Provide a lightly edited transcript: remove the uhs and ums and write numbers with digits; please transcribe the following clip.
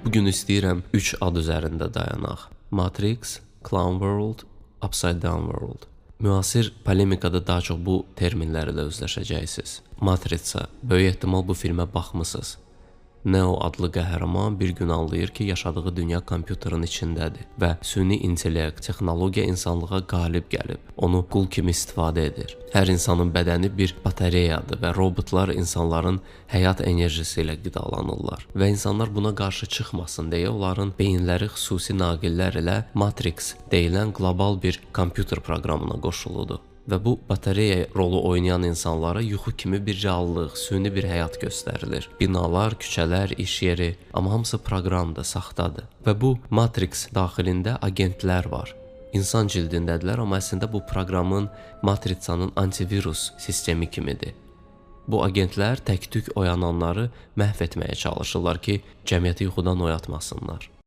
Bu gün istəyirəm 3 ad üzərində dayanaq. Matrix, Clown World, Upside Down World. Müasir polemikada daha çox bu terminlərlə üzləşəcəksiniz. Matritsa, böyük ehtimal bu filmə baxmısınız. Neo adlı qəhrəman bir gün anlayır ki, yaşadığı dünya kompüterin içindədir və süni intellekt, texnologiya insanlığa qalib gəlib, onu qul kimi istifadə edir. Hər insanın bədəni bir batareyadır və robotlar insanların həyat enerjisi ilə qidalanırlar. Və insanlar buna qarşı çıxmasın deyə onların beyinləri xüsusi naqillər ilə Matrix deyilən qlobal bir kompüter proqramına qoşuludur və bu batareya rolu oynayan insanlara yuxu kimi bir reallıq, süni bir həyat göstərilir. Binalar, küçələr, iş yeri, amma hamısı proqramdır, saxtadır. Və bu Matrix daxilində agentlər var. İnsan cildindədirlər, amma əslində bu proqramın Matritsanın antivirus sistemi kimidir. Bu agentlər tək-tük oyananları məhv etməyə çalışırlar ki, cəmiyyəti yuxudan oyatmasınlar.